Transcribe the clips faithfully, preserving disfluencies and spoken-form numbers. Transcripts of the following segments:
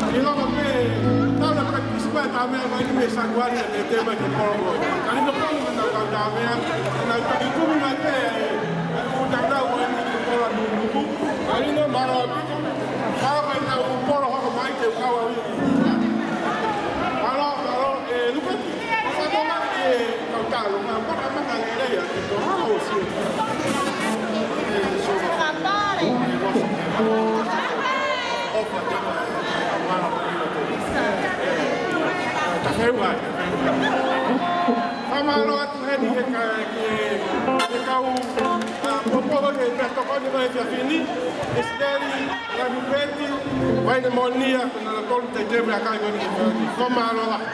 ʻIlonga pē, tau la practice pē tā meʻa mai ni mei Sānuali ʻa e tema ki polo. Ka ni no polo na kau tā meʻa, na taki kumi mai pē, ʻe, ʻe, ʻu tau tau mai ni ki polo nu nuku. Ka ni no mālō ʻaupito, ka mai tau polo hoko mai te u kau au i. Mālō, mālō, ʻe, Lupeti. Fakatōmaki e kau talo, ma, ma, ma, ma, lelei atu, ko, ko, si. Ka feu ai. Fakamālō atu heni he ka, ke, ke kau, ʻa, popo he ka tokoni mai kia Fini, ʻEsiteli, Lupeti, Vaine Monia, ko na tolu te te mea kai ko ni. Fakamālō atu.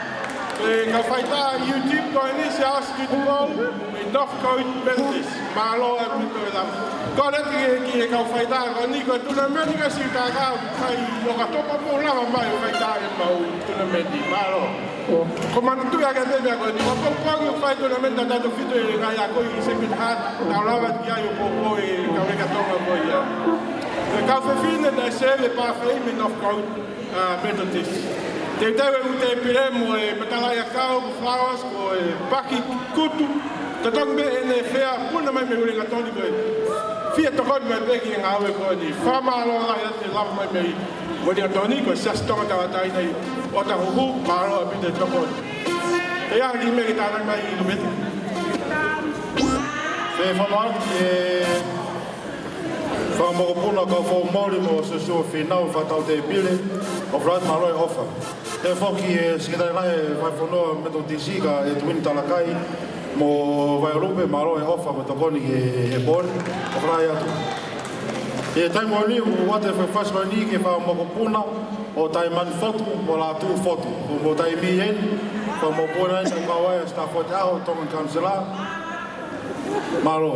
ʻE kau faitā YouTube ko eni, Siaosi Tuʻitupou, ʻi Northcote Methodist. Mālō ʻaupito e lama. Kole atu ki he, ki he kau faitā ko eni, ko e tunameni ka si ka ka fai ʻo ka topa pō lava mai ʻo faitā e mau tunameni. Mālō. Ko manu tu ia ka te mea ko eni. Ko pō pō ki fai tunameni ta tato fitu e ngai ako ʻi Sacred Heart. Tau lava ki ai ʻo pō pō e kau eka Tonga ko ia. ʻE kau fefine na se le pa fai mei Northcote. ʻA, Methodist. Teuteu e ʻū tēpile mo e matalaʻiʻakau, ko e flowers, ko e paki kutu. Totongi pē ʻene fea, puna mai mei Uelingatoni ko e Fie tokoni mai pē ki he ngāue ko eni. Fakamālō lahi atu e lava mai mei Wellington, ko e Siasi Tonga Tauʻatāina ʻi ʻŌtāhuhu, mālō ʻaupito e tokoni. ʻE ʻi ai ha kiʻi meʻa ke tānaki mai ʻi Lupeti? Fie fakamālō ki he fanga mokopuna ʻo Kaufoʻou Moli mo Siosiua Fīnau, fakatautepile, ʻofa lahi, mālō e ʻofa. Pehē foki e Sekelitali Lahi e Falefonua Metotisi ko Edwin Talakai mo Vaelupe, mālō e ʻofa mo e tokoni ki he pō ni. ʻOfa lahi atu. ʻI he taimi ko eni, ʻoatu e fakafasi ko eni ki he fanga mokopuna ʻo Taimani Fotu mo Lātū Fotu. Ko e taimi eni, fanga mokopuna eni ʻoku kau ai e sitaafu ʻo e ʻaho, Tongan Council. Mālō.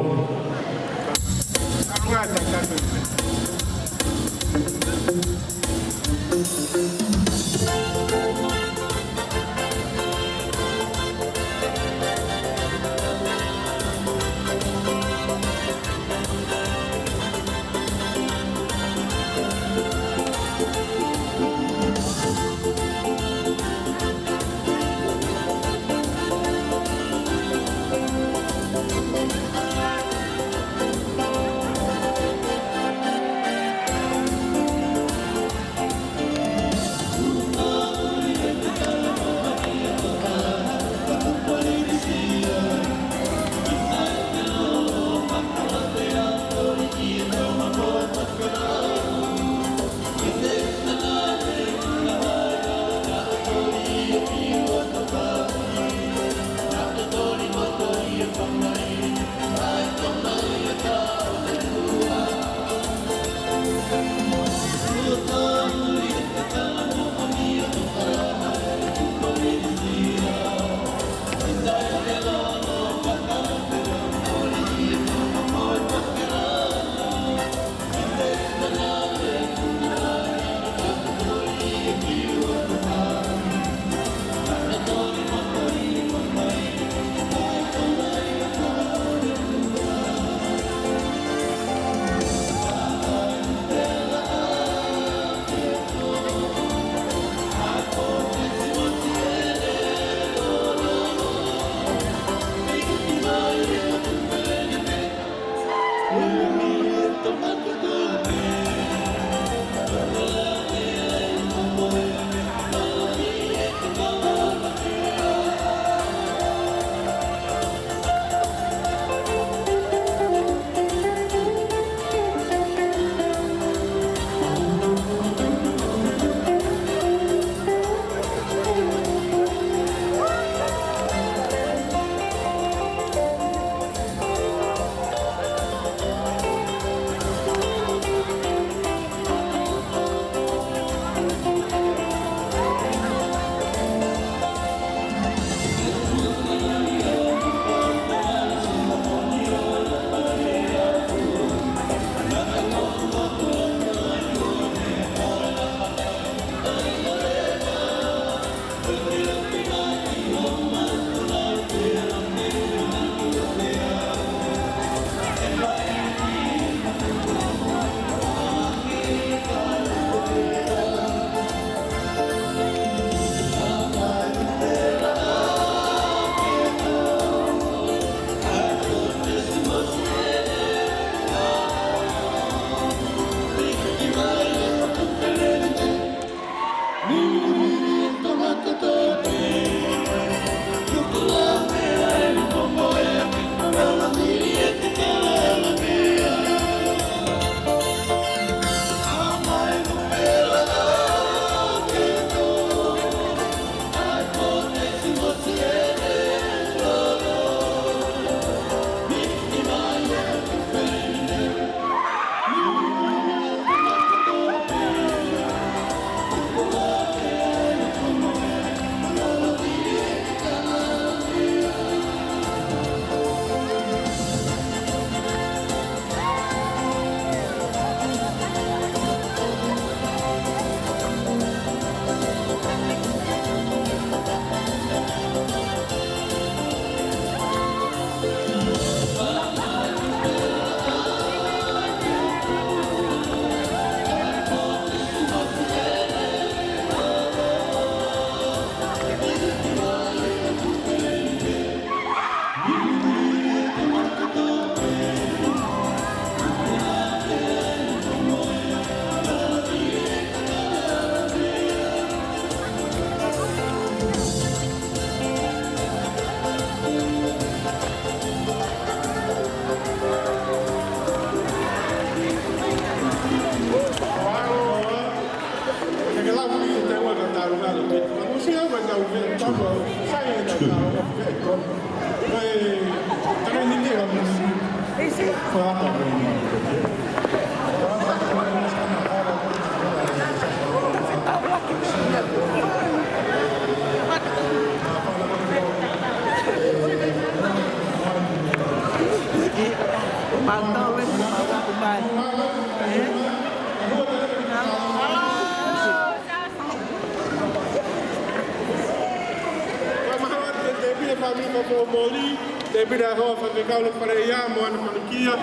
Fakamahalo atu ki he tēpile fāmili fakafoʻou moli, tēpile ʻa e hoa faifekau Loto Fale ʻEia mo ʻena panukia,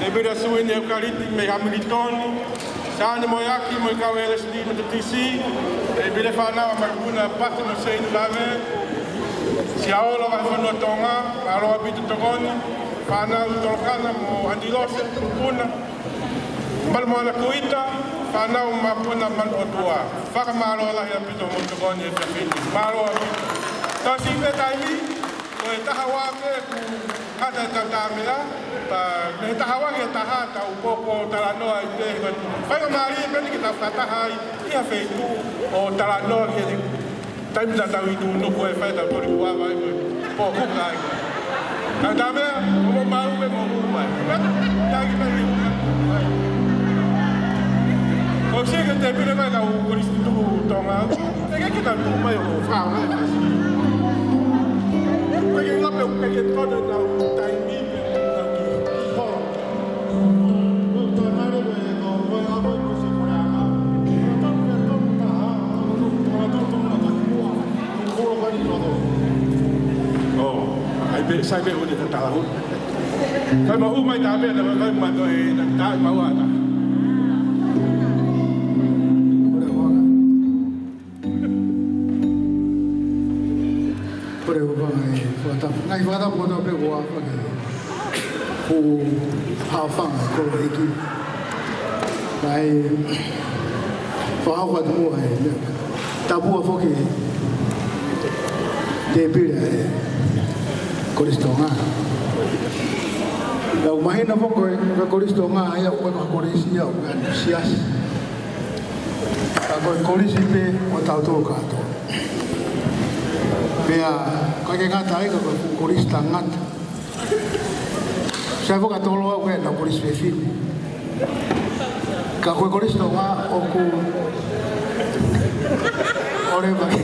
tēpile ʻa Suini ʻEukaliti mei Hamilitoni, Sane Moeaki mo e kau L S D Metotisi, tēpile fānau ʻa Makuna Pati mo Seini Vave, Siaola Vahefonua Tonga, mālō ʻaupito tokoni, fānau Tolokana mo ʻAnilose Puna, Malu mo ʻAna Kuita, fānau Makuna Malu ʻOtua. Fakamālō lahi ʻaupito hoʻomou tokoni he efiafi ni. Mālō ʻaupito. Tau siʻi pē taimi, ko e taha ua pē kuo ngata ʻetau tā meʻa, pea mei he taha ua ki he taha tau pōpō talanoa ai pē, ko e faingamālie pē eni ke tau fakataha ai ʻi ha feituʻu ʻo talanoa ki he taimi tatau ʻi Nunuku ʻe fai ʻetau toli kuava ai ko e pōkuka ai. Ka tā meʻa, ʻoku mau maʻu pē mo ʻoku mai. Ia ki mai. Ko e sio ki he tēpile mai kau kolisi tutuku Tonga. Te ke kita tuku mai ʻo fā mai. Te ke lape ʻo te ke tona tau taimi pē tau ki. Ho. ʻOku tau mare pē ko e ko e ʻa ko e ko e se ko e ʻa. ʻOku tau pē tonu taha, ʻoku tau tonu taha. ʻOku tau pē tonu taha. ʻO, ʻai pē, sai pē ʻo te tatala hu. Kai mau mai tā pē, tā kai mau toe, tā kai mau ata. Kole ʻo fanga e fakatapu. Ngaahi fakatapu kotoa pē ʻoku ʻa fanga. Ko haʻo fanga kolo hiki. Kae fakahoko atu muʻa e meʻa. Tapua foki tēpile ʻa e Kolisi Tonga. Pea ʻoku mahino foki ko e, ko e Kolisi Tonga, ʻa ia ʻoku ʻikai ko ha kolisi ia ʻoku ʻi ai ha siasi. Ka ko e kolisi pē ʻo tautolu kātoa. Pea, ʻikai ke ngata ai ka ko e fuʻu kolisi tangata. Sai foki ʻa Toloa ʻoku ʻi ai ʻena kolisi fefine. Ka ko e Kolisi Tonga ʻoku ʻoleva ki.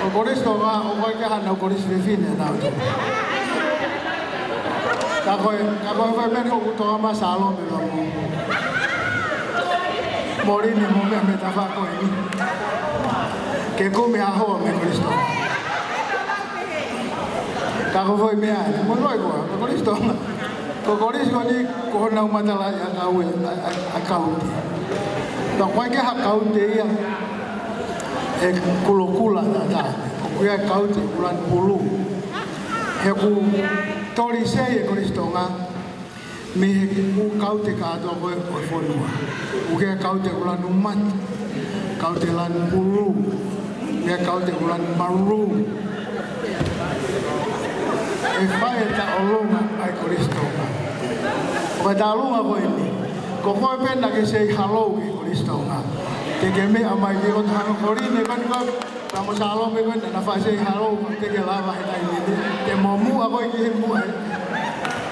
Ko e Kolisi Tonga ʻoku ʻikai ke ʻi ai haʻanau kolisi fefine ʻanautolu. Ka ko e, ka ko e fai meni ʻoku toa ma Salome la mo. Moline mo meʻa mei he tafaʻaki ko eni. Ke kumi ha hoa mei he Kolisi Tonga. Ka ko e foʻi meʻa, mo loi koa, ko e Kolisi Tonga. Ko e kolisi ko eni, ko honau matalaʻiʻakau ē, ʻa, ʻa, ʻa e kaute. Pea ʻoku ʻikai ke ʻi ai ha kaute ia ʻe kulokula tata. ʻOku ʻi ai e kaute ʻoku lanu pulu. He ʻoku toli sei e Kolisi Tonga mei he ʻū kaute kātoa ko ē ʻo e fonua. ʻOku ʻi ai e kaute ʻoku lanu mate, kaute lanu pulu, ʻi ai e kaute ʻoku lanu malulu. ʻE fai e taʻolunga ʻa e Kolisi Tonga. Ko e taʻolunga ko eni, ko koe pē naʻa ke say hello ki he Kolisi Tonga. Te ke meʻa mai ki loto hanga ko Moline ko eni ko ē, pea mo Salome ko ē naʻa na faʻa say hello, te ke lava he taimi ni. Te mo muʻa koe ki he muʻa ē,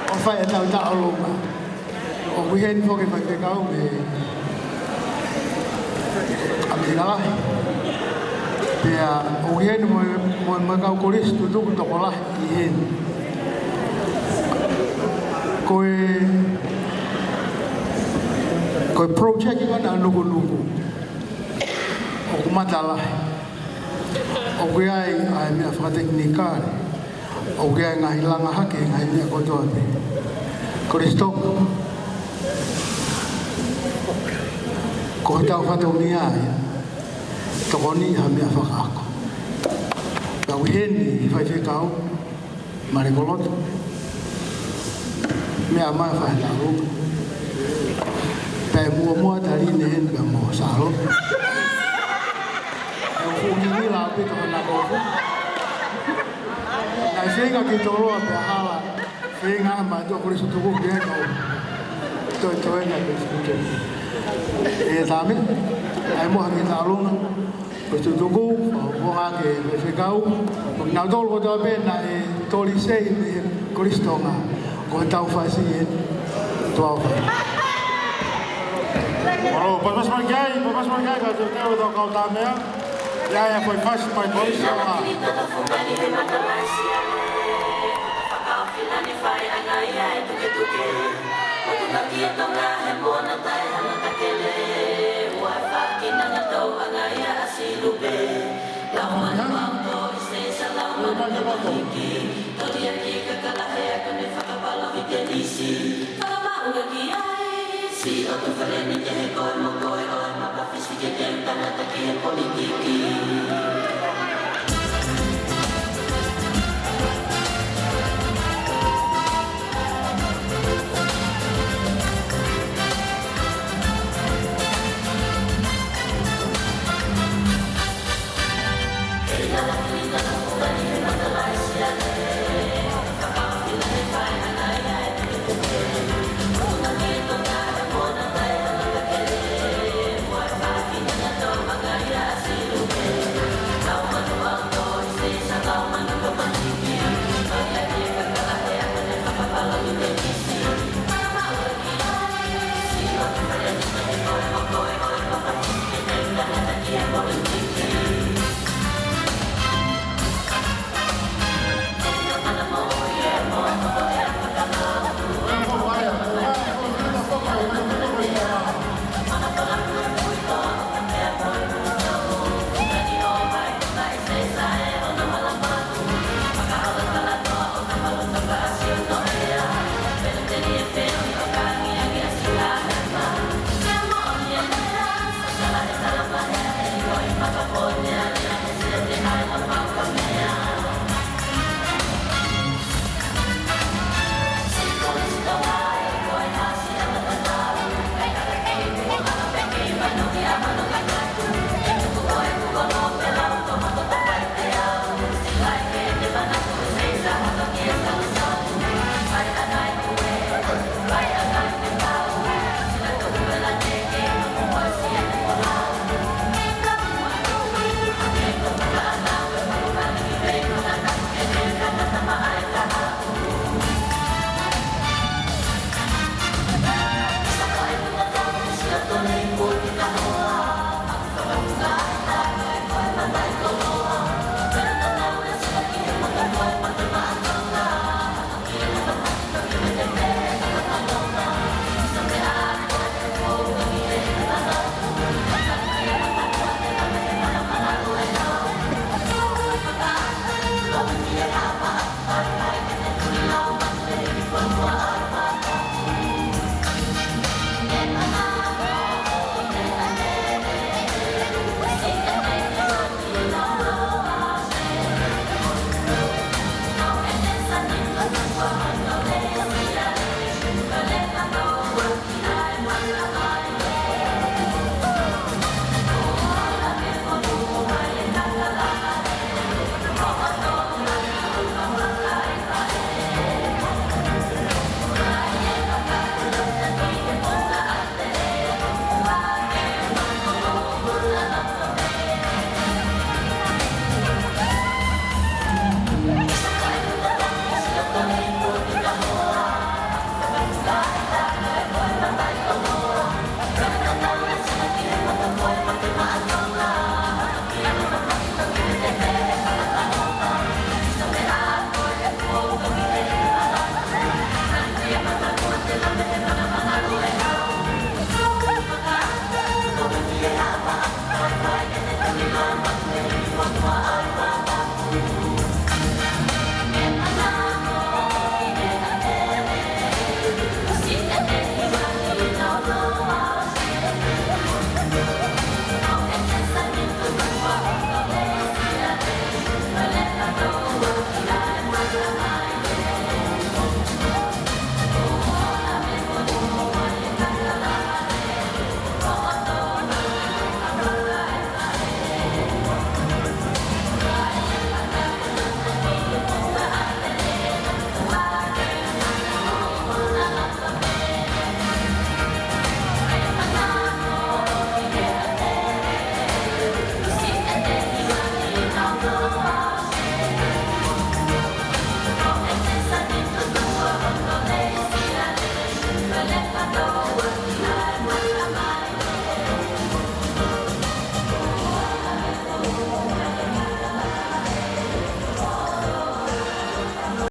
ʻo fai ʻetau taʻolunga. ʻOku ʻi heni foki e faifekau mei ʻAmelika Lahi. Pea ʻoku ʻi heni mo, mo, mo e kau kolisi tutuku tokolahi ʻi heni. Ko e, ko e project ko ena ʻa Nukunuku ʻoku matalahi. ʻOku ʻi ai ʻa e meʻa fakatekinikale. ʻOku ʻi ai e ngaahi langa hake, ngaahi meʻa kotoa pē. Kolisi Tonga, ko hotau fatongia ia, tokoni ha meʻa fakaako. Ka ʻoku ʻi heni e faifekau, Malekoloto. Meʻa mai fai e taʻolunga. Pea muʻomuʻa tali ne heni pea mo Salome. ʻE fuʻu ngingila ʻaupito hona kofu. Naʻe feinga ki Toloa pea hala. Feinga ʻa mātuʻa kolisi tuku pea kau. Toe toe na kolisi tuku. He taimi, ʻai mo ha kiʻi tauʻolunga, ko e tutuku, ʻo ngā ke fekau, ʻo kinautolu kotoa pē naʻe toli sei mei he Kolisi Tonga, ko e tau fasi e tuau fai. ʻO, paipasi mai ki ai, paipasi mai ki ai, ka te teu e tau kau tāmea, ia ia ko e fasi mai Kolisi Tonga.